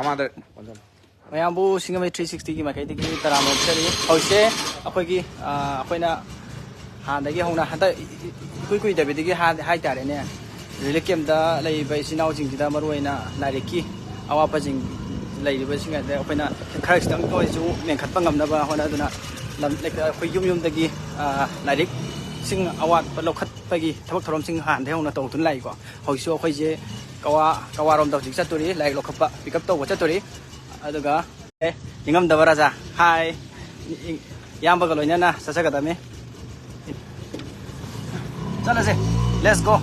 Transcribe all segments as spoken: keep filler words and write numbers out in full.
ꯃꯃꯥꯡꯗ ꯑꯣꯟꯁꯤꯜꯂꯣ꯫ ꯃꯌꯥꯝꯕꯨ ꯁꯤꯡꯖꯃꯩ ꯊ꯭ꯔꯤ ꯁꯤꯛꯁꯇꯤꯒꯤ ꯃꯥꯏꯀꯩꯗꯒꯤ ꯇꯔꯥꯝꯅ ꯑꯣꯛꯆꯔꯤ꯫ ꯍꯧꯖꯤꯛꯁꯦ ꯑꯩꯈꯣꯏꯒꯤ, ꯑ, ꯑꯩꯈꯣꯏꯅ ꯍꯥꯟꯅꯗꯒꯤ ꯍꯧꯅ ꯍꯟꯗꯛ ꯏ-, ꯏ-, ꯏꯀꯨꯏ ꯀꯨꯏꯗꯕꯤꯗꯒꯤ ꯍꯥ-, ꯍꯥꯏꯇꯥꯔꯦꯅꯦ, ꯔꯤꯂꯤꯐ ꯀꯦꯝꯞꯇ ꯂꯩꯔꯤꯕ ꯏꯆꯤꯟ ꯏꯅꯥꯎꯁꯤꯡꯁꯤꯗ, ꯃꯔꯨꯑꯣꯏꯅ ꯂꯥꯏꯔꯤꯛꯀꯤ ꯑꯋꯥꯠꯄꯁꯤꯡ ꯂꯩꯔꯤꯕꯁꯤꯡ ꯑꯗ ꯑꯩꯈꯣꯏꯅ ꯈꯔ ꯈꯤꯇꯪ ꯑꯣꯏꯔꯁꯨ ꯃꯦꯟꯈꯠꯄ ꯉꯝꯅꯕ ꯍꯣꯠꯅꯗꯨꯅ ꯂꯝ-, ꯑꯩꯈꯣꯏ ꯌꯨꯝ ꯌꯨꯝꯗꯒꯤ, ꯑ, ꯂꯥꯏꯔꯤꯛꯁꯤꯡ ꯑꯋꯥꯠꯄ ꯂꯧꯈꯠꯄꯒꯤ ꯊꯕꯛ ꯊꯧꯔꯝꯁꯤꯡ ꯍꯥꯟꯅꯗꯒꯤ ꯍꯧꯅ ꯇꯧꯗꯨꯅ ꯂꯥꯛꯏꯀꯣ꯫ ꯍꯧꯖꯤꯛꯁꯨ ꯑꯩꯈꯣꯏꯁꯦ ꯀꯋꯥ, ꯀꯋꯥꯔꯣꯝꯗ ꯍꯧꯖꯤꯛ ꯆꯠꯇꯣꯔꯤ, ꯂꯥꯏꯔꯤꯛ ꯂꯧꯈꯠꯄ, ꯄꯤꯛ ꯑꯞ ꯇꯧꯕ ꯆꯠꯇꯣꯔꯤ꯫ ꯑꯗꯨꯒ, ꯑꯦ, ꯅꯤꯡꯉꯝꯗꯕ ꯔꯥꯖꯥ, ꯍꯥꯏ, ꯏꯌꯥꯝꯕꯒ ꯂꯣꯏꯅꯅ ꯆꯠꯆꯒꯗꯕꯅꯤ꯫ ꯆꯠꯂꯁꯦ, let's go꯫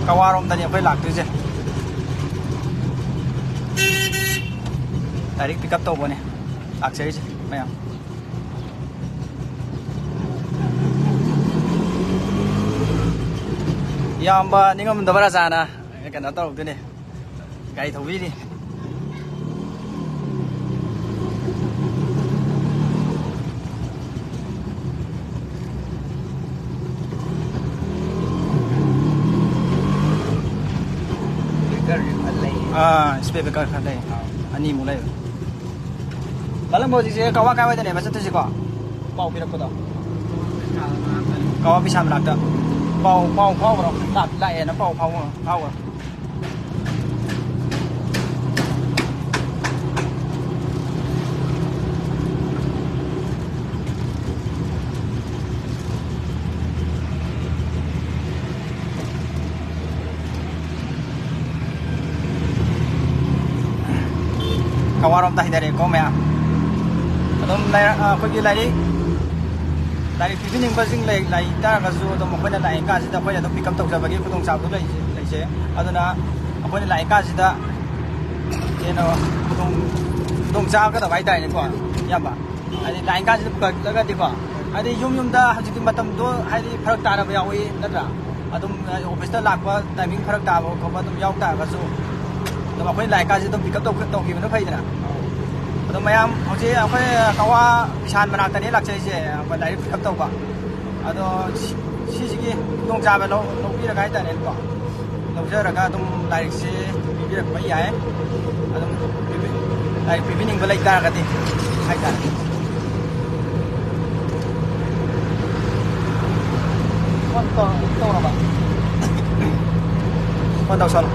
ꯀꯋꯥꯔꯣꯝꯗꯅꯤ ꯑꯩꯈꯣꯏ ꯂꯥꯛꯇꯣꯏꯁꯦ꯫ ꯂꯥꯏꯔꯤꯛ ꯄꯤꯛ ꯑꯞ ꯇꯧꯕꯅꯦ ꯂꯥꯛꯆꯔꯤꯁꯦ ꯃꯌꯥꯝ꯫ ꯏꯌꯥꯝꯕ ꯅꯤꯡꯉꯝꯗꯕ ꯔꯥꯖꯥꯅ ꯀꯩꯅꯣ ꯇꯧꯔꯛꯇꯣꯏꯅꯦ, ꯒꯥꯔꯤ ꯊꯧꯕꯤꯔꯤ꯫ ꯕ꯭ꯔꯦꯀꯔꯁꯨ ꯈꯔ ꯂꯩ꯫ ꯑꯥ, ꯁ꯭ꯄꯤꯠ ꯕ꯭ꯔꯦꯀꯔ ꯈꯔ ꯂꯩ꯫ ꯑꯥ꯫ ꯑꯅꯤꯃꯨꯛ ꯂꯩꯕ꯫ ꯀꯂꯝꯕꯣ ꯍꯧꯖꯤꯛꯁꯦ ꯀꯋꯥ ꯀꯥꯏꯋꯥꯏꯗꯅꯦꯕ ꯆꯠꯇꯣꯏꯁꯦꯀꯣ? ꯄꯥꯎ ꯄꯤꯔꯛꯄꯗꯣ꯫ ꯀꯋꯥ ꯕꯤꯁꯥꯜ ꯃꯅꯥꯛꯇ꯫ ꯄꯥꯎ, ꯄꯥꯎ ꯐꯥꯎꯈ꯭ꯔꯣ꯫ ꯂꯥꯛ-, ꯂꯥꯛꯑꯦꯅ ꯄꯥꯎ ꯐꯥꯎꯈ꯭ꯔꯣ, ꯐꯥꯎꯈ꯭ꯔꯣ꯫ ꯀꯋꯥꯔꯣꯝꯗ ꯍꯥꯏꯊꯔꯦꯀꯣ ꯃꯌꯥꯝ꯫ ꯑꯗꯨꯝ ꯂꯩꯔ-, ꯑ, ꯑꯩꯈꯣꯏꯒꯤ ꯂꯥꯏꯔꯤꯛ, ꯂꯥꯏꯔꯤꯛ ꯄꯤꯕꯤꯅꯤꯡꯕꯁꯤꯡ ꯂꯩ, ꯂꯩ ꯇꯥꯔꯒꯁꯨ ꯑꯗꯨꯝ ꯑꯩꯈꯣꯏꯅ ꯂꯥꯛꯏ ꯀꯥꯟꯁꯤꯗ ꯑꯩꯈꯣꯏꯅ ꯑꯗꯨꯝ ꯄꯤꯛ ꯑꯞ ꯇꯧꯖꯕꯒꯤ ꯈꯨꯗꯣꯡꯆꯥꯕꯗꯨ ꯂꯩꯖꯩ, ꯂꯩꯖꯩ꯫ ꯑꯗꯨꯅ ꯑꯩꯈꯣꯏꯅ ꯂꯥꯛꯏ ꯀꯥꯟꯁꯤꯗ ꯀꯩꯅꯣ ꯈꯨꯗꯣꯡ-, ꯈꯨꯗꯣꯡ ꯆꯥꯒꯗꯕ ꯍꯥꯏꯇꯥꯔꯦꯅꯦꯀꯣ, ꯏꯌꯥꯝꯕ꯫ ꯍꯥꯏꯗꯤ ꯂꯥꯛꯏ ꯀꯥꯟꯁꯤꯗ ꯄꯨꯈꯠꯂꯒꯗꯤꯀꯣ, ꯍꯥꯏꯗꯤ ꯌꯨꯝ ꯌꯨꯝꯗ ꯍꯧꯖꯤꯛꯇꯤ ꯃꯇꯝꯗꯣ ꯍꯥꯏꯗꯤ ꯐꯔꯛ ꯇꯥꯅꯕ ꯌꯥꯎꯏ ꯅꯠꯇ꯭ꯔꯥ? ꯑꯗꯨꯝ ꯑꯣꯐꯤꯁꯇ ꯂꯥꯛꯄ ꯇꯥꯏꯃꯤꯡ ꯐꯔꯛ ꯇꯥꯕ ꯈꯣꯠꯄ ꯑꯗꯨꯝ ꯌꯥꯎ ꯇꯥꯔꯒꯁꯨ, ꯑꯗꯨꯝ ꯑꯩꯈꯣꯏ ꯂꯥꯏꯔꯤꯛꯀꯥꯁꯦ ꯑꯗꯨꯝ ꯄꯤꯛ ꯑꯞ ꯇꯧꯈꯤꯕꯅ ꯐꯩꯗꯅ꯫ ꯑꯗꯣ ꯃꯌꯥꯝ ꯍꯧꯖꯤꯛ ꯑꯩꯈꯣꯏ ꯀꯋꯥ ꯕꯤꯁꯥꯜ ꯃꯅꯥꯛꯇꯅꯦ ꯂꯥꯛꯆꯩꯁꯦ, ꯑꯩꯈꯣꯏ ꯂꯥꯏꯔꯤꯛ ꯄꯤꯛ ꯑꯞ ꯇꯧꯕ꯫ ꯑꯗꯣ ꯁꯤ- ꯁꯤꯁꯤꯒꯤ ꯈꯨꯗꯣꯡꯆꯥꯕ ꯂꯧ- ꯂꯧꯕꯤꯔꯒ ꯍꯥꯏꯇꯥꯔꯦꯅꯦꯀꯣ, ꯂꯧꯖꯔꯒ ꯑꯗꯨꯝ ꯂꯥꯏꯔꯤꯛꯁꯦ ꯄꯤꯕꯤꯔꯛꯄ ꯌꯥꯏ꯫ ꯑꯗꯨꯝ ꯄꯤꯕꯤ- ꯂꯥꯏꯔꯤꯛ ꯄꯤꯕꯤꯅꯤꯡꯕ ꯂꯩ ꯇꯥꯔꯒꯗꯤ ꯍꯥꯏꯇꯥꯔꯦ꯫ ꯐꯣꯟ ꯇꯧ- ꯇꯧꯔꯕ? ꯐꯣꯟ ꯇꯧꯁꯜꯂꯣ꯫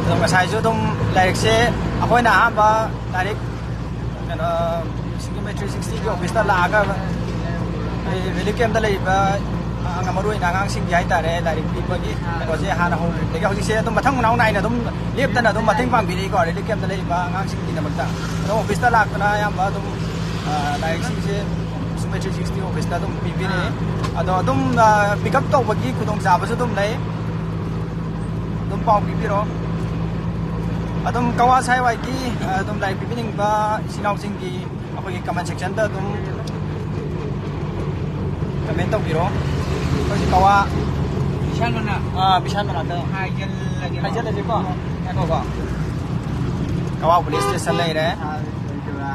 ꯑꯗꯣ ꯉꯁꯥꯏꯁꯨ ꯑꯗꯨꯝ ꯂꯥꯏꯔꯤꯛꯁꯦ ꯑꯩꯈꯣꯏꯅ ꯑꯍꯥꯟꯕ ꯂꯥꯏꯔꯤꯛ ꯀꯩꯅꯣ ꯁꯤꯒꯤ ꯃꯦꯇ꯭ꯔꯤꯛ ꯁꯤꯛꯁꯇꯤꯒꯤ ꯑꯣꯐꯤꯁꯇ ꯂꯥꯛꯑꯒ ꯑꯩ ꯔꯤꯂꯤꯐ ꯀꯦꯝꯞꯇ ꯂꯩꯔꯤꯕ ꯑꯉꯥꯡ, ꯃꯔꯨ ꯑꯣꯏꯅ ꯑꯉꯥꯡꯁꯤꯡꯒꯤ ꯍꯥꯏꯇꯥꯔꯦ, ꯂꯥꯏꯔꯤꯛ ꯄꯤꯕꯒꯤ ꯀꯩꯅꯣꯁꯦ ꯍꯥꯟꯅ ꯍꯧꯔꯤꯕꯗꯒꯤ ꯍꯧꯖꯤꯛꯁꯦ ꯑꯗꯨꯝ ꯃꯊꯪ ꯃꯅꯥꯎ ꯅꯥꯏꯅ ꯑꯗꯨꯝ ꯂꯦꯞꯇꯅ ꯑꯗꯨꯝ ꯃꯇꯦꯡ ꯄꯥꯡꯕꯤꯔꯛꯏꯀꯣ, ꯔꯤꯂꯤꯐ ꯀꯦꯝꯞꯇ ꯂꯩꯔꯤꯕ ꯑꯉꯥꯡꯁꯤꯡꯒꯤꯗꯃꯛꯇ꯫ ꯑꯗꯣ ꯑꯣꯐꯤꯁꯇ ꯂꯥꯛꯇꯨꯅ ꯑꯌꯥꯝꯕ ꯑꯗꯨꯝ, ꯑ, ꯂꯥꯏꯔꯤꯛꯁꯤꯡꯁꯦ ꯁꯤꯒꯤ ꯃꯦꯇ꯭ꯔꯤꯛ ꯁꯤꯛꯁꯇꯤ ꯑꯣꯐꯤꯁꯇ ꯑꯗꯨꯝ ꯄꯤꯕꯤꯔꯛꯑꯦ꯫ ꯑꯗꯣ ꯑꯗꯨꯝ, ꯑ, ꯄꯤꯛ ꯑꯞ ꯇꯧꯕꯒꯤ ꯈꯨꯗꯣꯡꯆꯥꯕꯁꯨ ꯑꯗꯨꯝ ꯂꯩ꯫ ꯑꯗꯨꯝ ꯄꯥꯎ ꯄꯤꯕꯤꯔꯛꯑꯣ꯫ ꯑꯗꯨꯝ ꯀꯋꯥ ꯁꯥꯏꯋꯥꯏꯒꯤ, ꯑ, ꯑꯗꯨꯝ ꯂꯥꯏꯔꯤꯛ ꯄꯤꯕꯤꯅꯤꯡꯕ ꯏꯆꯤꯟ ꯏꯅꯥꯎꯁꯤꯡꯒꯤ ꯑꯩꯈꯣꯏꯒꯤ ꯀꯃꯦꯟ ꯁꯦꯛꯁꯟꯗ ꯑꯗꯨꯝ ꯀꯃꯦꯟ ꯇꯧꯕꯤꯔꯣ꯫ ꯑꯩꯈꯣꯏꯁꯤ ꯀꯋꯥ, ꯕꯤꯁꯥꯜ ꯃꯅꯥꯛ꯫ ꯑꯥ, ꯕꯤꯁꯥꯜ ꯃꯅꯥꯛꯇ꯫ ꯍꯥꯏꯖꯤꯜꯂꯒꯦ꯫ ꯍꯥꯏꯖꯤꯜꯂꯁꯤꯀꯣ꯫ ꯉꯥꯏꯈꯣꯀꯣ꯫ ꯀꯋꯥ ꯄꯨꯂꯤꯁ ꯁ꯭ꯇꯦꯁꯟ ꯂꯩꯔꯦ꯫ ꯑꯥ,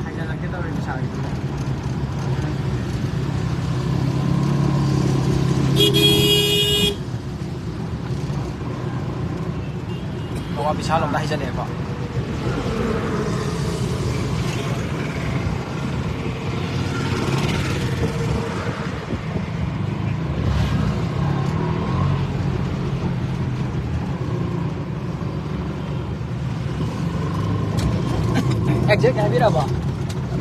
ꯍꯥꯏꯖꯤꯜꯂꯛꯀꯦ ꯇꯧꯔꯤ ꯕꯤꯁꯥꯜꯒꯤꯗꯨꯗ꯫ ꯀꯋꯥ ꯕꯤꯁꯥꯜ ꯂꯣꯝꯗ ꯍꯥꯏꯖꯜꯂꯛꯑꯦꯀꯣ꯫ ꯑꯦꯛꯖꯦꯛ ꯍꯥꯏꯕꯤꯔꯕꯣ?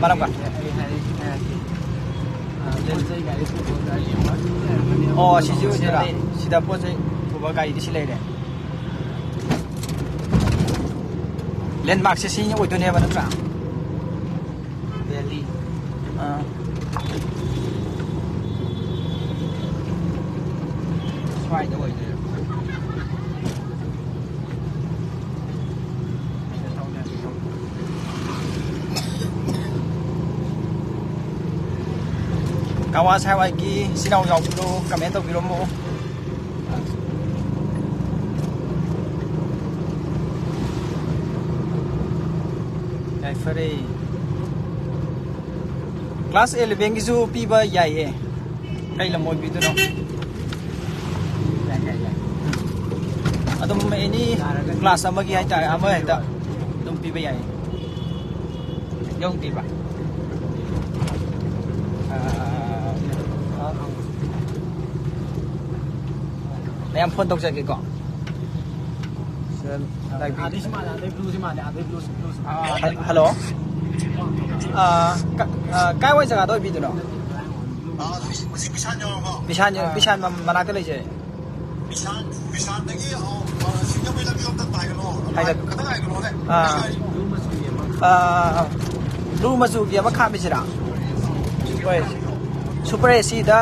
ꯃꯔꯝꯒ? ꯑꯩ ꯍꯥꯏ-, ꯍꯥꯏꯔꯛꯀꯦ꯫ ꯑ, ꯄꯣꯠ ꯆꯩ ꯒꯥꯔꯤ ꯄꯨꯕ ꯒꯥꯔꯤ ꯑꯃ ꯂꯩꯔꯝꯒꯅꯤ꯫ ꯑꯣ, ꯁꯤꯁꯤ ꯑꯣꯏꯗꯣꯏꯔꯥ? ꯁꯤꯗ ꯄꯣꯠ ꯆꯩ ꯄꯨꯕ ꯒꯥꯔꯤꯗꯤ ꯁꯤ ꯂꯩꯔꯦ꯫ ꯂꯦꯟꯃꯥꯔꯛꯁꯦ ꯁꯤ ꯑꯣꯏꯗꯣꯏꯅꯦꯕ ꯅꯠꯇ꯭ꯔꯥ? ꯚꯦꯂꯤ꯫ ꯑꯥ꯫ ꯁ꯭ꯋꯥꯏꯗ ꯑꯣꯏꯗꯣꯏꯅꯦ꯫ ꯑꯋꯥꯁ ꯍꯥꯏꯋꯥꯏꯒꯤ ꯏꯆꯤꯟ ꯏꯅꯥꯎ ꯌꯥꯎꯕꯤꯔꯣ, ꯀꯃꯦꯟ ꯇꯧꯕꯤꯔꯝꯃꯣ꯫ ꯌꯥꯏꯐꯔꯦ꯫ ꯀ꯭ꯂꯥꯁ ꯑꯦꯂꯚꯦꯟꯒꯤꯁꯨ ꯄꯤꯕ ꯌꯥꯏꯌꯦ꯫ ꯀꯩ ꯂꯝ ꯑꯣꯏꯕꯤꯗꯣꯏꯅꯣ? ꯌꯥꯏ, ꯌꯥꯏ, ꯌꯥꯏ꯫ ꯑꯗꯨꯝ ꯑꯦꯅꯤ ꯀ꯭ꯂꯥꯁ ꯑꯃꯒꯤ ꯍꯥꯏꯇꯥꯔꯦ, ꯑꯃ ꯍꯦꯛꯇ ꯑꯗꯨꯝ ꯄꯤꯕ ꯌꯥꯏꯌꯦ꯫ ꯌꯧꯗ꯭ꯔꯤꯕ? ꯑꯥ, ꯃꯌꯥꯝ ꯐꯣꯟ ꯇꯧꯖꯒꯦꯀꯣ꯫ ꯁꯤꯗ ꯂꯥꯛꯄꯤ-, ꯑꯥꯗꯩ ꯁꯤ ꯃꯥꯜꯂꯦ, ꯑꯥꯗꯩ ꯕ꯭ꯂꯨꯁꯤ ꯃꯥꯜꯂꯦ, ꯑꯥꯗꯩ ꯕ꯭ꯂꯨꯁꯤ, ꯕ꯭ꯂꯨꯁꯤ꯫ ꯑꯥ, ꯍꯜ-, ꯍꯜꯂꯣ꯫ ꯑꯥ, ꯀ-, ꯑꯥ, ꯀꯥꯏꯋꯥꯏ ꯖꯒꯥꯗ ꯑꯣꯏꯕꯤꯗꯣꯏꯅꯣ? ꯑꯥ, ꯍꯧꯖꯤꯛ ꯕꯤꯁꯥꯜ ꯌꯧꯔꯕꯣ? ꯕꯤꯁꯥꯜ ꯌꯧ-, ꯑꯥ꯫ ꯕꯤꯁꯥꯜ ꯃ-, ꯃꯅꯥꯛꯇ ꯂꯩꯖꯩ꯫ ꯕꯤꯁꯥꯜ, ꯕꯤꯁꯥꯜꯗꯒꯤ, ꯑ, ꯑ, ꯁꯤꯡꯖꯃꯩ ꯂꯝꯕꯤꯔꯣꯝꯗ ꯍꯥꯏꯒꯠꯂꯣ꯫ ꯍꯥꯏꯒꯠ-, ꯈꯤꯇꯪ ꯍꯥꯏꯒꯠꯂꯣꯅꯦ꯫ ꯑꯥ꯫ ꯑꯥ, ꯕ꯭ꯂꯨ ꯃꯆꯨꯒꯤ ꯑꯃ ꯈꯥꯝꯃꯤꯁꯤꯔꯥ? ꯁꯨꯄꯔ, ꯁꯨꯄꯔ ꯑꯦꯁꯤꯗ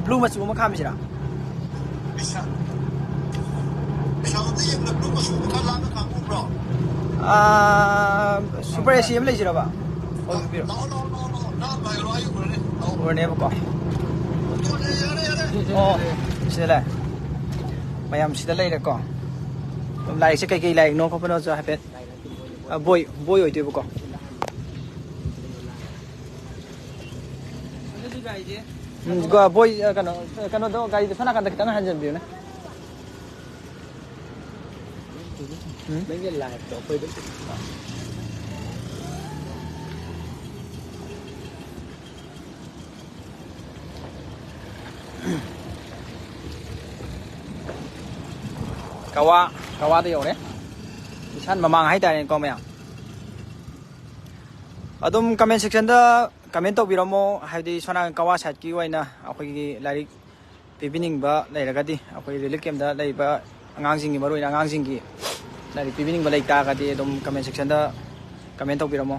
ꯕ꯭ꯂꯨ ꯃꯆꯨ ꯑꯃ ꯈꯥꯝꯃꯤꯁꯤꯔꯥ? ꯕꯤꯁꯥꯜ, ꯕꯤꯁꯥꯜꯗ ꯌꯦꯡꯕꯗ ꯕ꯭ꯂꯨ ꯃꯆꯨ ꯑꯃ ꯈꯔ ꯂꯥꯞꯅ ꯈꯥꯝꯕ ꯎꯕ꯭ꯔꯣ? ꯑꯥ, ꯁꯨꯄꯔ ꯑꯦꯁꯤ ꯑꯃ ꯂꯩꯁꯤꯔꯕ? ꯑꯣꯏꯕꯤꯔꯣ꯫ ꯂꯥꯛꯑꯣ, ꯂꯥꯛꯑꯣ, ꯂꯥꯛꯑꯣ, ꯂꯥꯛꯑꯣ, ꯂꯥꯛꯑꯣ, ꯑꯩ ꯎꯔꯅꯤ꯫ ꯂꯥꯛꯑꯣ꯫ ꯎꯔꯅꯦꯕꯀꯣ꯫ ꯌꯥꯔꯦ, ꯌꯥꯔꯦ, ꯌꯥꯔꯦ꯫ ꯑꯣ, ꯁꯤꯗ ꯂꯩ꯫ ꯃꯌꯥꯝ ꯁꯤꯗ ꯂꯩꯔꯦꯀꯣ꯫ ꯑꯗꯨꯝ ꯂꯥꯏꯔꯤꯛꯁꯦ ꯀꯩꯀꯩ ꯂꯥꯏꯔꯤꯛꯅꯣ ꯈꯣꯠꯄꯅꯣꯁꯨ ꯍꯥꯏꯐꯦꯠ꯫ ꯑ, ꯕꯣꯏ, ꯕꯣꯏ ꯑꯣꯏꯗꯣꯏꯕꯀꯣ꯫ ꯎꯝ, ꯒ-, ꯕꯣꯏ, ꯑ, ꯀꯩꯅꯣ, ꯀꯩꯅꯣꯗꯣ, ꯒꯥꯔꯤꯗꯣ ꯁꯣꯝ ꯅꯥꯀꯟꯗ ꯈꯤꯇꯪ ꯍꯟꯖꯟꯕꯤꯌꯨꯅꯦ꯫ ꯎꯝ? ꯅꯪꯒꯤ ꯂꯥꯏꯐꯇꯣ ꯑꯩꯈꯣꯏꯗ꯫ ꯀꯋꯥ, ꯀꯋꯥꯗ ꯌꯧꯔꯦ꯫ ꯕꯤꯁꯥꯜ ꯃꯃꯥꯡ ꯍꯥꯏꯇꯥꯔꯦꯅꯦꯀꯣ, ꯃꯌꯥꯝ꯫ ꯑꯗꯨꯝ comment section ꯗ comment ꯇꯧꯕꯤꯔꯝꯃꯣ, ꯍꯥꯏꯕꯗꯤ ꯁꯣꯝ ꯅꯥꯀꯟ ꯀꯋꯥ side ꯀꯤ ꯑꯣꯏꯅ ꯑꯩꯈꯣꯏꯒꯤ ꯂꯥꯏꯔꯤꯛ ꯄꯤꯕꯤꯅꯤꯡꯕ ꯂꯩꯔꯒꯗꯤ, ꯑꯩꯈꯣꯏ relief camp ꯇ ꯂꯩꯔꯤꯕ ꯑꯉꯥꯡꯁꯤꯡꯒꯤ, ꯃꯔꯨꯑꯣꯏꯅ ꯑꯉꯥꯡꯁꯤꯡꯒꯤ ꯂꯥꯏꯔꯤꯛ ꯄꯤꯕꯤꯅꯤꯡꯕ ꯂꯩ ꯇꯥꯔꯒꯗꯤ ꯑꯗꯨꯝ comment section ꯗ comment ꯇꯧꯕꯤꯔꯝꯃꯣ꯫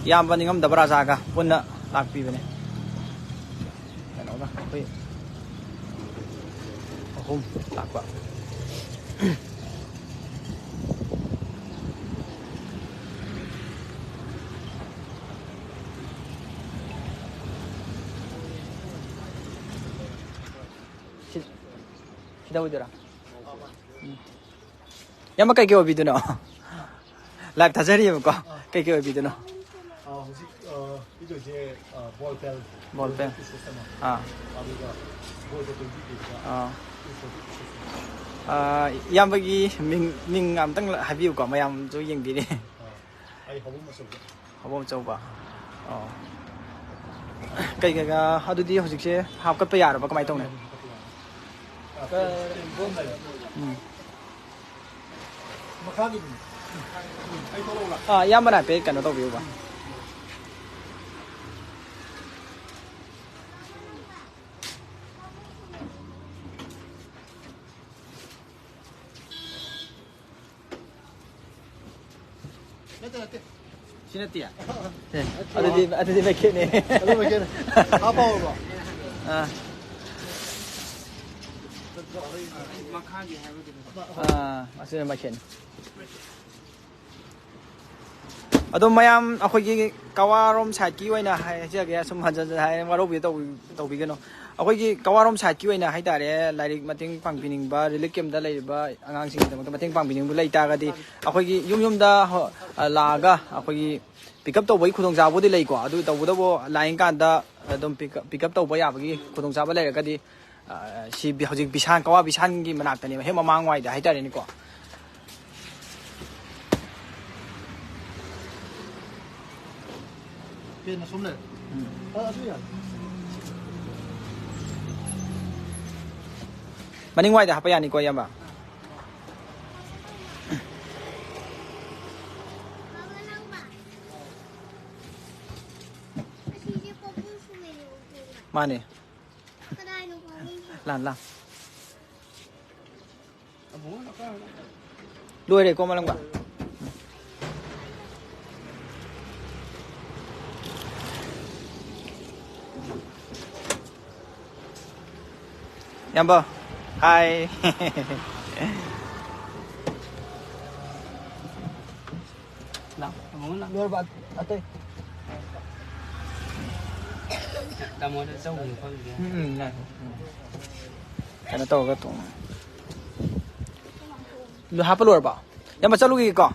ꯏꯌꯥꯝꯕ ꯅꯤꯡꯉꯝꯗꯕ ꯔꯥꯖꯥꯒ ꯄꯨꯟꯅ ꯂꯥꯛꯄꯤꯕꯅꯦ꯫ ꯀꯩꯅꯣꯒ ꯑꯩꯈꯣꯏ ꯑꯍꯨꯝ ꯂꯥꯛꯄ꯫ ꯁꯤꯗ ꯑꯣꯏꯗꯣꯏꯔꯥ? ꯎꯝ꯫ ꯏꯌꯥꯝꯕ, ꯀꯩꯀꯩ ꯑꯣꯏꯕꯤꯗꯣꯏꯅꯣ? ꯂꯥꯏꯚ ꯊꯥꯖꯔꯤꯑꯕꯀꯣ꯫ ꯀꯩꯀꯩ ꯑꯣꯏꯕꯤꯗꯣꯏꯅꯣ? ꯑꯥ, ꯍꯧꯖꯤꯛ, ꯑꯥ, ꯄꯤꯗꯣꯏꯁꯦ, ꯑꯥ, ball pen꯫ Ball pen꯫ Pieces ꯑꯃ꯫ ꯑꯥ꯫ ꯑꯗꯨꯒ ꯕꯣꯜꯁꯦ twenty piece꯫ ꯑꯥ꯫ Two forty pieces ꯑꯃ꯫ ꯑꯥ, ꯏꯌꯥꯝꯕꯒꯤ ꯃꯤꯡ, ꯃꯤꯡ ꯑꯝꯇꯪ ꯍꯥꯏꯕꯤꯌꯨꯀꯣ, ꯃꯌꯥꯝꯁꯨ ꯌꯦꯡꯕꯤꯔꯤ꯫ ꯑꯥ, ꯑꯩ ꯍꯧꯕꯝ ꯑꯆꯧꯕ꯫ ꯍꯧꯕꯝ ꯑꯆꯧꯕ꯫ ꯑꯣ꯫ ꯀꯩ, ꯀꯩ, ꯑꯥ, ꯑꯗꯨꯗꯤ ꯍꯧꯖꯤꯛꯁꯦ ꯍꯥꯞꯀꯠꯄ ꯌꯥꯔꯕ, ꯀꯃꯥꯏꯅ ꯇꯧꯅꯤ? ꯎꯝ꯫ ꯃꯈꯥꯒꯤꯗꯨꯅꯤ꯫ ꯑꯩ ꯊꯣꯛꯂꯛꯎꯔꯥ? ꯑꯥ, ꯏꯌꯥꯝꯕꯅ ꯍꯥꯏꯐꯦꯠ ꯀꯩꯅꯣ ꯇꯧꯕꯤꯌꯨꯕ꯫ ꯅꯠꯇꯦ, ꯅꯠꯇꯦ꯫ ꯁꯤ ꯅꯠꯇꯦ? ꯑꯦ, ꯑꯗꯨꯗꯤ, ꯑꯗꯨꯗꯤ ꯃꯩꯈꯦꯠꯅꯦ꯫ ꯑꯗꯨ ꯃꯩꯈꯦꯠꯅꯦ꯫ ꯍꯥꯞꯄꯛꯑꯣꯕ꯫ ꯑꯥ꯫ ꯑꯥ, ꯑꯁꯤꯅ ꯃꯩꯈꯦꯠꯅꯤ꯫ ꯑꯗꯣ ꯃꯌꯥꯝ ꯑꯩꯈꯣꯏꯒꯤ ꯀꯋꯥꯔꯣꯝ ꯁꯥꯏꯠꯀꯤ ꯑꯣꯏꯅ ꯍꯥꯏꯖꯒꯦ, ꯁꯨꯝ ꯍꯟꯖꯟ ꯍꯟꯖꯟ ꯍꯥꯏ, ꯋꯥꯔꯧꯕꯤꯗ ꯇꯧꯕꯤ-, ꯇꯧꯕꯤꯒꯅꯨ꯫ ꯑꯩꯈꯣꯏꯒꯤ ꯀꯋꯥꯔꯣꯝ ꯁꯥꯏꯠꯀꯤ ꯑꯣꯏꯅ ꯍꯥꯏꯇꯥꯔꯦ, ꯂꯥꯏꯔꯤꯛ ꯃꯇꯦꯡ ꯄꯥꯡꯕꯤꯅꯤꯡꯕ, relief camp ꯇ ꯂꯩꯔꯤꯕ ꯑꯉꯥꯡꯁꯤꯡꯒꯤꯗꯃꯛꯇ ꯃꯇꯦꯡ ꯄꯥꯡꯕꯤꯅꯤꯡꯕ ꯂꯩ ꯇꯥꯔꯒꯗꯤ, ꯑꯩꯈꯣꯏꯒꯤ ꯌꯨꯝ ꯌꯨꯝꯗ ꯍꯣ-, ꯑ, ꯂꯥꯛꯑꯒ ꯑꯩꯈꯣꯏꯒꯤ pick up ꯇꯧꯕꯒꯤ ꯈꯨꯗꯣꯡꯆꯥꯕꯕꯨꯗꯤ ꯂꯩꯀꯣ꯫ ꯑꯗꯨ ꯇꯧꯕꯇꯕꯨ ꯂꯥꯛꯏ ꯀꯥꯟꯗ ꯑꯗꯨꯝ pick up, pick up ꯇꯧꯕ ꯌꯥꯕꯒꯤ ꯈꯨꯗꯣꯡꯆꯥꯕ ꯂꯩꯔꯒꯗꯤ, ꯑ, ꯁꯤ ꯕꯤ-, ꯍꯧꯖꯤꯛ ꯕꯤꯁꯥꯟ, ꯀꯋꯥ ꯕꯤꯁꯥꯟꯒꯤ ꯃꯅꯥꯛꯇꯅꯦꯕ, ꯍꯦꯛ ꯃꯃꯥꯡꯋꯥꯏꯗ ꯍꯥꯏꯇꯥꯔꯦꯅꯦꯀꯣ꯫ ꯄꯦꯟ ꯑꯁꯣꯝ ꯂꯩꯔꯦ꯫ ꯎꯝ꯫ ꯑ, ꯑꯗꯨ ꯌꯥꯔꯦ꯫ ꯃꯅꯤꯡꯋꯥꯏꯗ ꯍꯥꯞꯄ ꯌꯥꯅꯤꯀꯣ, ꯏꯌꯥꯝꯕ? ꯃꯥꯅꯦ꯫ ꯂꯥꯟ, ꯂꯥꯟ꯫ ꯂꯣꯏꯔꯦꯀꯣ, ꯃꯂꯪꯕ? ꯏꯌꯥꯝꯕ, ꯍꯥꯏ꯫ ꯂꯥꯛ, ꯑꯃꯨꯛ ꯂꯥꯛ꯫ ꯂꯣꯏꯔꯕ? ꯑꯇꯩ? ꯇꯥꯃꯣꯗ ꯆꯧ ꯑꯃꯨꯛ ꯐꯝꯒꯦ꯫ ꯎꯝ, ꯎꯝ, ꯉꯥꯏꯈꯣ꯫ ꯎꯝ꯫ ꯀꯩꯅꯣ ꯇꯧꯔꯒ ꯇꯣꯡꯉꯦ꯫ ꯑꯗꯨ ꯍꯥꯞꯄ ꯂꯣꯏꯔꯕꯣ? ꯏꯌꯥꯝꯕ, ꯆꯠꯂꯨꯈꯤꯒꯦꯀꯣ꯫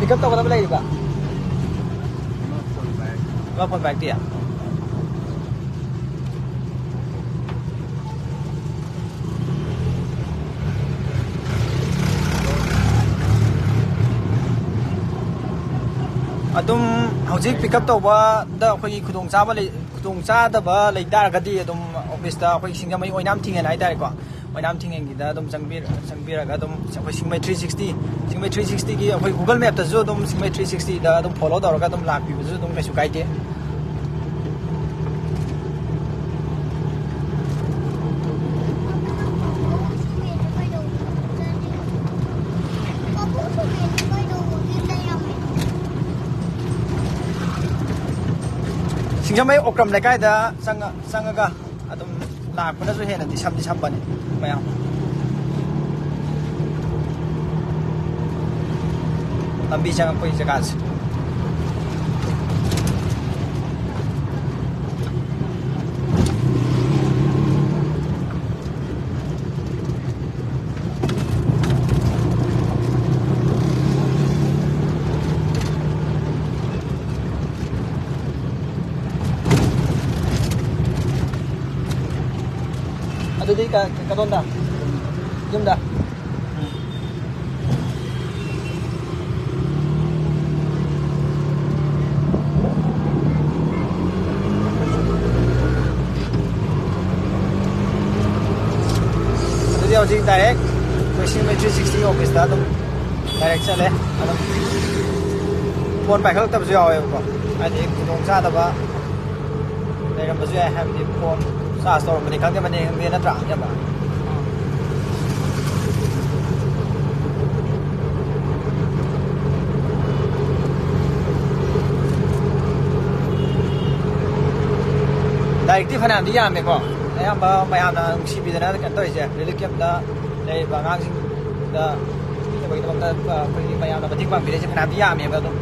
Pick up ꯇꯧꯒꯗꯕ ꯂꯩꯔꯤꯕ? ꯏꯃꯥ ꯐꯣꯟ ꯄꯥꯏꯔꯛꯇꯦ꯫ ꯑꯗꯨꯝ ꯍꯧꯖꯤꯛ pick up ꯇꯧꯕꯗ ꯑꯩꯈꯣꯏꯒꯤ ꯈꯨꯗꯣꯡꯆꯥꯕ ꯂꯩ, ꯈꯨꯗꯣꯡꯆꯥꯗꯕ ꯂꯩ ꯇꯥꯔꯒꯗꯤ ꯑꯗꯨꯝ office ꯇ ꯑꯩꯈꯣꯏ ꯁꯤꯡꯖꯃꯩ ꯑꯣꯏꯅꯥꯝ ꯊꯤꯡꯉꯦꯟ ꯍꯥꯏꯇꯥꯔꯦꯀꯣ, ꯑꯣꯏꯅꯥꯝ ꯊꯤꯡꯉꯦꯟꯒꯤꯗ ꯑꯗꯨꯝ ꯆꯪꯕꯤꯔ-, ꯆꯪꯕꯤꯔꯒ ꯑꯗꯨꯝ ꯑꯩꯈꯣꯏ ꯁꯤꯡꯖꯃꯩ three sixty, ꯁꯤꯡꯖꯃꯩ three sixty ꯒꯤ ꯑꯩꯈꯣꯏ Google Map ꯇꯁꯨ ꯑꯗꯨꯝ ꯁꯤꯡꯖꯃꯩ three sixty ꯗ ꯑꯗꯨꯝ follow ꯇꯧꯔꯒ ꯑꯗꯨꯝ ꯂꯥꯛꯄꯤꯕꯁꯨ ꯑꯗꯨꯝ ꯀꯩꯁꯨ ꯀꯥꯏꯗꯦ꯫ ꯁꯤꯡꯖꯃꯩ ꯑꯣꯀ꯭ꯔꯝ ꯂꯩꯀꯥꯏꯗ ꯆꯪꯉ-, ꯆꯪꯉꯒ ꯑꯗꯨꯝ ꯂꯥꯛꯄꯅꯁꯨ ꯍꯦꯟꯅꯗꯤ ꯁꯝꯗꯤ ꯁꯝꯕꯅꯤ ꯃꯌꯥꯝ꯫ ꯂꯝꯕꯤ ꯆꯪꯉꯛꯄꯒꯤ ꯖꯒꯥꯁꯦ꯫ ꯑꯗꯨꯗꯤ ꯀ-, ꯀꯗꯣꯝꯗ? ꯌꯨꯝꯗ? ꯑꯗꯨꯗꯤ ꯍꯧꯖꯤꯛ direct ꯑꯩꯈꯣꯏ ꯁꯤꯡꯖꯃꯩ three sixty office ꯇ ꯑꯗꯨꯝ direct ꯆꯠꯂꯦ꯫ ꯑꯗꯨꯝ phone ꯄꯥꯏꯈꯠꯂꯛꯇꯕꯁꯨ ꯌꯥꯎꯋꯦꯕꯀꯣ, ꯍꯥꯏꯗꯤ ꯈꯨꯗꯣꯡꯆꯥꯗꯕ ꯂꯩꯔꯝꯕꯁꯨ ꯌꯥꯏ, ꯍꯥꯏꯕꯗꯤ phone charge ꯇꯧꯔꯝꯕꯅꯤ ꯈꯪꯗꯦ, ꯑꯃꯅꯤ ꯈꯪꯗꯦ, ꯅꯠꯇ꯭ꯔꯥ, ꯏꯌꯥꯝꯕ? ꯂꯥꯏꯔꯤꯛꯇꯤ ꯐꯅꯌꯥꯝꯗꯤ ꯌꯥꯝꯃꯦꯀꯣ, ꯑꯌꯥꯝꯕ ꯃꯌꯥꯝꯅ ꯅꯨꯡꯁꯤꯕꯤꯗꯅ ꯀꯩꯅꯣ ꯇꯧꯔꯤꯁꯦ, relief camp ꯇ ꯂꯩꯔꯤꯕ ꯑꯉꯥꯡꯁꯤꯡꯗ ꯄꯤꯅꯕꯒꯤꯗꯃꯛꯇ, ꯑ, ꯑꯩꯈꯣꯏꯒꯤ ꯃꯌꯥꯝꯅ ꯃꯇꯦꯡ ꯄꯥꯡꯕꯤꯔꯤꯁꯦ ꯐꯅꯌꯥꯝꯗꯤ ꯌꯥꯝꯃꯦꯕ ꯑꯗꯨꯝ꯫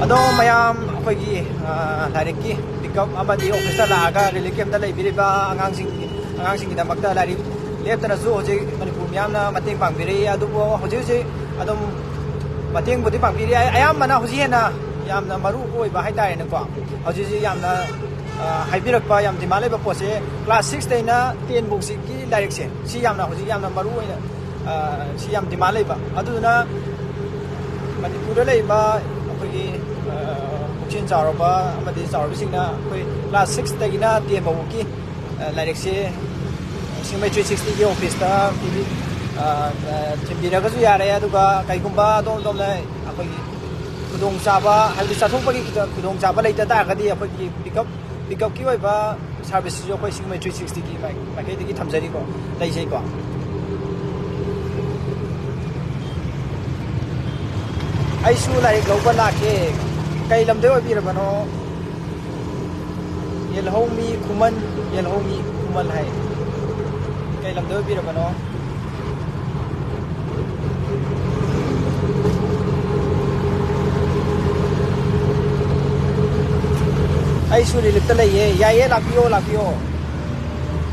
ꯑꯗꯣ ꯃꯌꯥꯝ ꯑꯩꯈꯣꯏꯒꯤ, ꯑ, ꯂꯥꯏꯔꯤꯛꯀꯤ ꯄꯤꯛꯑꯞ ꯑꯃꯗꯤ ꯑꯣꯐꯤꯁꯇ ꯂꯥꯛꯑꯒ ꯔꯤꯂꯤꯐ ꯀꯦꯝꯞꯇ ꯂꯩꯕꯤꯔꯤꯕ ꯑꯉꯥꯡꯁꯤꯡ, ꯑꯉꯥꯡꯁꯤꯡꯒꯤꯗꯃꯛꯇ ꯂꯥꯏꯔꯤꯛ ꯂꯦꯞꯇꯅꯁꯨ ꯍꯧꯖꯤꯛ ꯃꯅꯤꯄꯨꯔ ꯃꯤꯌꯥꯝꯅ ꯃꯇꯦꯡ ꯄꯥꯡꯕꯤꯔꯤ꯫ ꯑꯗꯨꯕꯨ ꯍꯧꯖꯤꯛ ꯍꯧꯖꯤꯛ ꯑꯗꯨꯝ ꯃꯇꯦꯡꯕꯨꯗꯤ ꯄꯥꯡꯕꯤꯔꯤ꯫ ꯑꯌꯥꯝꯕꯅ ꯍꯧꯖꯤꯛ ꯍꯦꯟꯅ ꯌꯥꯝꯅ ꯃꯔꯨ ꯑꯣꯏꯕ ꯍꯥꯏꯇꯥꯔꯦꯅꯦꯀꯣ, ꯍꯧꯖꯤꯛ ꯍꯧꯖꯤꯛ ꯌꯥꯝꯅ, ꯑ, ꯍꯥꯏꯕꯤꯔꯛꯄ ꯌꯥꯝ ꯗꯤꯃꯥꯟ ꯂꯩꯕ ꯄꯣꯠꯁꯦ, ꯀ꯭ꯂꯥꯁ ꯁꯤꯛꯁꯇꯩꯅ ꯇꯦꯟ ꯐꯥꯎꯁꯤꯒꯤ ꯂꯥꯏꯔꯤꯛꯁꯦ, ꯁꯤ ꯌꯥꯝꯅ ꯍꯧꯖꯤꯛ ꯌꯥꯝꯅ ꯃꯔꯨ ꯑꯣꯏꯅ, ꯑ, ꯁꯤ ꯌꯥꯝ ꯗꯤꯃꯥꯟ ꯂꯩꯕ꯫ ꯑꯗꯨꯗꯨꯅ ꯃꯅꯤꯄꯨꯔꯗ ꯂꯩꯔꯤꯕ ꯑꯩꯈꯣꯏꯒꯤ, ꯑ, ꯄꯨꯛꯆꯦꯜ ꯆꯥꯎꯔꯕ ꯑꯃꯗꯤ ꯆꯥꯎꯔꯕꯁꯤꯡꯅ ꯑꯩꯈꯣꯏ ꯀ꯭ꯂꯥꯁ ꯁꯤꯛꯁꯇꯒꯤꯅ ꯇꯦꯟ ꯐꯥꯎꯕꯒꯤ, ꯑ, ꯂꯥꯏꯔꯤꯛꯁꯦ ꯁꯤꯡꯃꯩ ꯊ꯭ꯔꯤ ꯁꯤꯛꯁꯇꯤꯒꯤ ꯑꯣꯐꯤꯁꯇ ꯄꯤꯕꯤ-, ꯑ, ꯑ, ꯊꯤꯟꯕꯤꯔꯒꯁꯨ ꯌꯥꯔꯦ꯫ ꯑꯗꯨꯒ ꯀꯩꯒꯨꯝꯕ ꯑꯗꯣꯝ ꯑꯗꯣꯝꯅ ꯑꯩꯈꯣꯏꯒꯤ ꯈꯨꯗꯣꯡꯆꯥꯕ, ꯍꯥꯏꯕꯗꯤ ꯆꯠꯊꯣꯛꯄꯒꯤ ꯈꯨꯗꯣꯡ-, ꯈꯨꯗꯣꯡꯆꯥꯕ ꯂꯩꯇ ꯇꯥꯔꯒꯗꯤ ꯑꯩꯈꯣꯏꯒꯤ ꯄꯤꯛꯑꯞ, ꯄꯤꯛꯑꯞꯀꯤ ꯑꯣꯏꯕ ꯁꯥꯔꯚꯤꯁꯁꯤꯁꯨ ꯑꯩꯈꯣꯏ ꯁꯤꯡꯃꯩ ꯊ꯭ꯔꯤ ꯁꯤꯛꯁꯇꯤꯒꯤ ꯃꯥꯏ-, ꯃꯥꯏꯀꯩꯗꯒꯤ ꯊꯝꯖꯔꯤꯀꯣ, ꯂꯩꯖꯩꯀꯣ꯫ ꯑꯩꯁꯨ ꯂꯥꯏꯔꯤꯛ ꯂꯧꯕ ꯂꯥꯛꯀꯦ꯫ ꯀꯩ ꯂꯝꯗꯩ ꯑꯣꯏꯕꯤꯔꯕꯅꯣ? ꯌꯦꯜꯍꯧꯃꯤ ꯈꯨꯃꯟ, ꯌꯦꯜꯍꯧꯃꯤ ꯈꯨꯃꯟ ꯍꯥꯏ꯫ ꯀꯩ ꯂꯝꯗ ꯑꯣꯏꯕꯤꯔꯕꯅꯣ? ꯑꯩꯁꯨ ꯔꯤꯂꯤꯐꯇ ꯂꯩꯌꯦ꯫ ꯌꯥꯏꯌꯦ, ꯂꯥꯛꯄꯤꯌꯣ, ꯂꯥꯛꯄꯤꯌꯣ꯫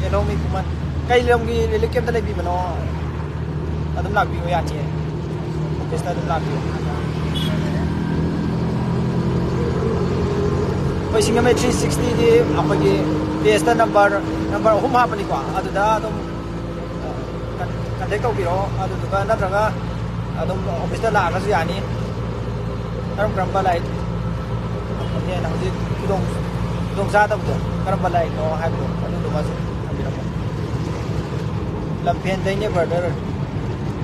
ꯌꯦꯜꯍꯧꯃꯤ ꯈꯨꯃꯟ꯫ ꯀꯩ ꯂꯝꯒꯤ ꯔꯤꯂꯤꯐ ꯀꯦꯝꯞꯇ ꯂꯩꯕꯤꯕꯅꯣ? ꯑꯗꯨꯝ ꯂꯥꯛꯄꯤꯌꯣ, ꯌꯥꯅꯤꯌꯦ꯫ ꯑꯣꯐꯤꯁꯇ ꯑꯗꯨꯝ ꯂꯥꯛꯄꯤꯌꯣ꯫ ꯑꯩꯈꯣꯏ ꯁꯤꯡꯖꯃꯩ ꯊ꯭ꯔꯤ ꯁꯤꯛꯁꯇꯤꯗꯤ ꯑꯩꯈꯣꯏꯒꯤ ꯄꯦꯖꯇ ꯅꯝꯕꯔ, ꯅꯝꯕꯔ ꯑꯍꯨꯝ ꯍꯥꯞꯄꯅꯤꯀꯣ, ꯑꯗꯨꯗ ꯑꯗꯨꯝ ꯀꯟ-, ꯀꯟꯇꯦꯛ ꯇꯧꯕꯤꯔꯛꯑꯣ꯫ ꯑꯗꯨꯗꯨꯒ ꯅꯠꯇ꯭ꯔꯒ ꯑꯗꯨꯝ ꯑꯣꯐꯤꯁꯇ ꯂꯥꯛꯑꯒꯁꯨ ꯌꯥꯅꯤ꯫ ꯀꯔꯝ ꯀꯔꯝꯕ ꯂꯥꯏꯔꯤꯛ ꯍꯦꯟꯅ ꯍꯧꯖꯤꯛ ꯈꯨꯗꯣꯡ, ꯈꯨꯗꯣꯡ ꯆꯥꯗꯕꯗꯣ ꯀꯔꯝꯕ ꯂꯥꯏꯔꯤꯛꯅꯣ ꯍꯥꯏꯕꯗꯣ ꯑꯗꯨꯗꯨꯃꯁꯨ ꯊꯝꯕꯤꯔꯝꯃꯣ꯫ ꯂꯝꯐꯦꯟꯗꯩꯅꯦ ꯕ꯭ꯔꯗꯔ꯫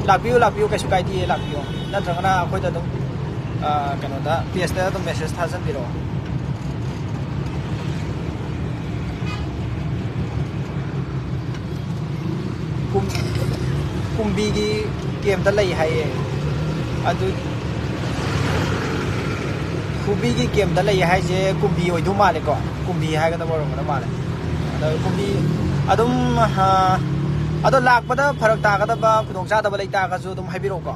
ꯂꯥꯛꯄꯤꯌꯨ, ꯂꯥꯛꯄꯤꯌꯨ, ꯀꯩꯁꯨ ꯀꯥꯏꯗꯤꯌꯦ, ꯂꯥꯛꯄꯤꯌꯣ꯫ ꯅꯠꯇ꯭ꯔꯒꯅ ꯑꯩꯈꯣꯏꯗ ꯑꯗꯨꯝ, ꯑ, ꯀꯩꯅꯣꯗ, ꯄꯦꯖꯇ ꯑꯗꯨꯝ ꯃꯦꯁꯦꯖ ꯊꯥꯖꯟꯕꯤꯔꯛꯑꯣ꯫ ꯀꯨꯝ-, ꯀꯨꯝꯕꯤꯒꯤ ꯀꯦꯝꯞꯇ ꯂꯩ ꯍꯥꯏꯌꯦ꯫ ꯑꯗꯨ ꯀꯨꯝꯕꯤꯒꯤ ꯀꯦꯝꯗ ꯂꯩ ꯍꯥꯏꯁꯦ ꯀꯨꯝꯕꯤ ꯑꯣꯏꯗꯧ ꯃꯥꯜꯂꯦꯀꯣ꯫ ꯀꯨꯝꯕꯤ ꯍꯥꯏꯒꯗꯕ ꯑꯣꯏꯔꯝꯒꯗꯧ ꯃꯥꯜꯂꯦ꯫ ꯑꯗꯣ ꯀꯨꯝꯕꯤ ꯑꯗꯨꯝ, ꯑ, ꯑꯗꯣ ꯂꯥꯛꯄꯗ ꯐꯔꯛ ꯇꯥꯒꯗꯕ, ꯈꯨꯗꯣꯡꯆꯥꯗꯕ ꯂꯩ ꯇꯥꯔꯒꯁꯨ ꯑꯗꯨꯝ ꯍꯥꯏꯕꯤꯔꯛꯎꯀꯣ꯫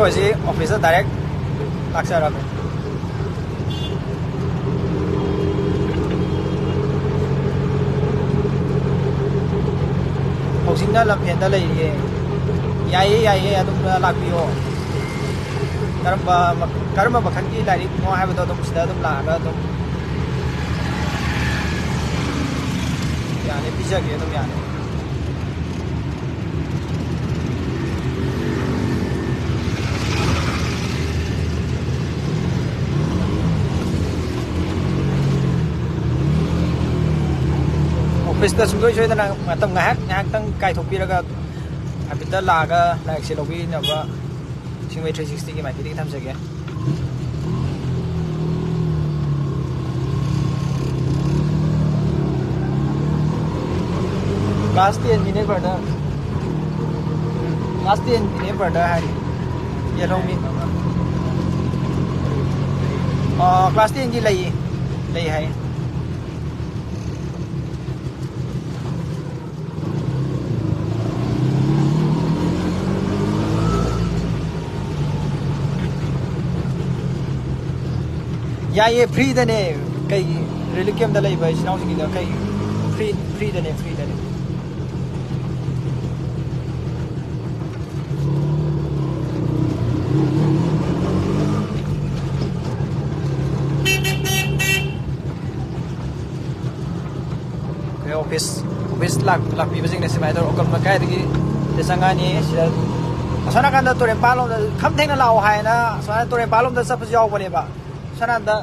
ꯑꯩꯈꯣꯏ ꯍꯧꯖꯤꯛ ꯑꯣꯐꯤꯁꯇ ꯗꯥꯏꯔꯦꯛ ꯂꯥꯛꯆꯔꯒꯦ꯫ ꯍꯧꯖꯤꯛꯅ ꯂꯝꯐꯦꯟꯗ ꯂꯩꯔꯤꯌꯦ꯫ ꯌꯥꯏꯌꯦ, ꯌꯥꯏꯌꯦ, ꯑꯗꯨꯝ ꯂꯥꯛꯄꯤꯌꯣ꯫ ꯀꯔꯝꯕ ꯃ-, ꯀꯔꯝꯕ ꯃꯈꯜꯒꯤ ꯂꯥꯏꯔꯤꯛꯅꯣ ꯍꯥꯏꯕꯗꯣ ꯑꯗꯨꯝ ꯁꯤꯗ ꯑꯗꯨꯝ ꯂꯥꯛꯑꯒ ꯑꯗꯨꯝ ꯌꯥꯅꯤ, ꯄꯤꯖꯒꯦ, ꯑꯗꯨꯝ ꯌꯥꯅꯤ꯫ ꯑꯣꯐꯤꯁꯇ ꯁꯨꯡꯁꯣꯏ ꯁꯣꯏꯗꯅ ꯃꯇꯝ ꯉꯥꯏꯍꯥꯛ, ꯉꯥꯏꯍꯥꯛꯇꯪ ꯀꯥꯏꯊꯣꯛꯄꯤꯔꯒ ꯍꯥꯏꯐꯦꯠꯇ ꯂꯥꯛꯑꯒ ꯂꯥꯏꯔꯤꯛꯁꯦ ꯂꯧꯕꯤꯅꯕ ꯁꯤꯡꯋꯩ ꯊ꯭ꯔꯤ ꯁꯤꯛꯁꯇꯤꯒꯤ ꯃꯥꯏꯀꯩꯗꯒꯤ ꯊꯝꯖꯒꯦ꯫ Class ten ꯒꯤꯅꯦ, brother꯫ Class ten ꯒꯤꯅꯦ, brother, ꯍꯥꯏꯔꯤ꯫ ꯌꯦꯜꯍꯧꯃꯤ꯫ ꯑꯥ, class ten ꯒꯤ ꯂꯩꯌꯦ꯫ ꯂꯩ ꯍꯥꯏꯌꯦ꯫ ꯌꯥꯏꯌꯦ, free ꯗꯅꯦ꯫ ꯀꯩꯒꯤ relief camp ꯇ ꯂꯩꯕ ꯏꯆꯤꯟ ꯏꯅꯥꯎꯁꯤꯡꯒꯤꯗ ꯀꯩ free, free ꯗꯅꯦ, free ꯗꯅꯦ꯫ ꯑꯩꯈꯣꯏ ꯑꯣꯐꯤꯁ, ꯑꯣꯐꯤꯁ ꯂꯥꯛ-, ꯂꯥꯛꯄꯤꯕꯁꯤꯡꯅ ꯁꯨꯃꯥꯏꯅ ꯇꯧꯔ ꯑꯣꯀ꯭ꯔꯝ ꯂꯩꯀꯥꯏꯗꯒꯤ ꯁꯤꯗ ꯆꯪꯉꯛꯑꯅꯤ꯫ ꯁꯤꯗ ꯑꯁꯣꯝ ꯅꯥꯀꯟꯗ ꯇꯨꯔꯦꯟꯄꯥꯜ ꯂꯣꯝꯗ ꯈꯝ ꯊꯦꯡꯅ ꯂꯥꯛꯑꯣ ꯍꯥꯏꯅ ꯁꯨꯃꯥꯏꯅ ꯇꯨꯔꯦꯟꯄꯥꯜ ꯂꯣꯝꯗ ꯆꯠꯄꯁꯨ ꯌꯥꯎꯕꯅꯦꯕ꯫ ꯑꯁꯣꯝ ꯅꯥꯀꯟꯗ,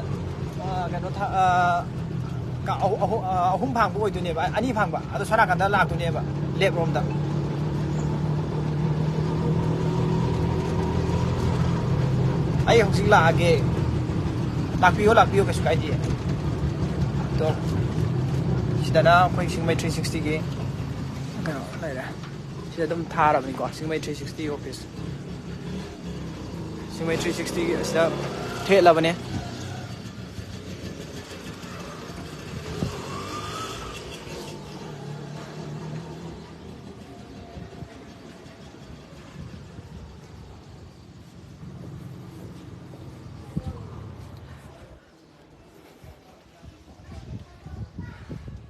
ꯑ, ꯀꯩꯅꯣ ꯊꯥ-, ꯑ, ꯀ-, ꯑꯍꯨ-, ꯑꯍꯨ-, ꯑ, ꯑꯍꯨꯝ ꯐꯥꯡꯕ ꯑꯣꯏꯗꯣꯏꯅꯦꯕ, ꯑꯅꯤ ꯐꯥꯡꯕ꯫ ꯑꯗꯣ ꯁꯣꯝ ꯅꯥꯀꯟꯗ ꯂꯥꯛꯇꯣꯏꯅꯦꯕ, left ꯔꯣꯝꯗ꯫ ꯑꯩ ꯍꯧꯖꯤꯛ ꯂꯥꯛꯑꯒꯦ꯫ ꯂꯥꯛꯄꯤꯌꯣ, ꯂꯥꯛꯄꯤꯌꯣ, ꯀꯩꯁꯨ ꯀꯥꯏꯗꯦ꯫ ꯑꯗꯣ ꯁꯤꯗꯅ ꯑꯩꯈꯣꯏ ꯁꯤꯡꯃꯩ ꯊ꯭ꯔꯤ ꯁꯤꯛꯁꯇꯤꯒꯤ ꯀꯩꯅꯣ ꯂꯩꯔꯦ꯫ ꯁꯤꯗ ꯑꯗꯨꯝ ꯊꯥꯔꯕꯅꯤꯀꯣ, ꯁꯤꯡꯃꯩ ꯊ꯭ꯔꯤ ꯁꯤꯛꯁꯇꯤ ꯑꯣꯐꯤꯁ꯫ ꯁꯤꯡꯃꯩ ꯊ꯭ꯔꯤ ꯁꯤꯛꯁꯇꯤꯒꯤ ꯑꯁꯤꯗ ꯊꯦꯠꯂꯕꯅꯦ꯫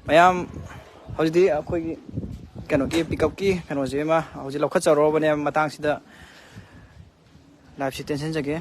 ꯃꯌꯥꯝ, ꯍꯧꯖꯤꯛꯇꯤ ꯑꯩꯈꯣꯏꯒꯤ ꯀꯩꯅꯣꯒꯤ ꯄꯤꯛꯀꯞꯀꯤ ꯀꯩꯅꯣꯁꯦ ꯑꯃ ꯍꯧꯖꯤꯛ ꯂꯧꯈꯠꯆꯔꯨꯔꯕꯅꯦ꯫ ꯃꯇꯥꯡꯁꯤꯗ ꯂꯥꯏꯐꯁꯤ ꯇꯦꯟꯁꯤꯟꯖꯒꯦ꯫